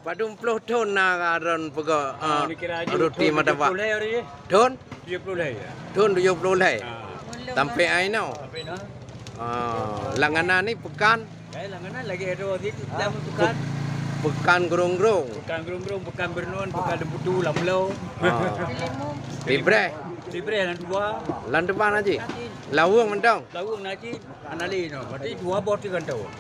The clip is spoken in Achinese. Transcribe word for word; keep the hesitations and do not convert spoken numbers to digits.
Padum ploh thon na Aaron peugah, ah, dikira aja ruti thon martabak. Tujuh puluh lhèe hari ni. Thon? Tujuh puluh lhèe, ya. Thon tujuh puluh lhèe. Ah. Sampai ai nyoe. Sampai nyoe. Ah, langganan ni pekan? Eh, langganan lagi ada waktu itu, dalam pekan. Pe-, pekan Gerong-Gerong. Pekan Gerong-Gerong, pekan Beureunuen, pekan Lembutu, Lamlo. Ah. Pibreh. Pibreh, Lantuba. Lantuba na cit? Laweueng mantong? Laweueng na cit, Anali nyoe. Berarti dua boh tiga tahun.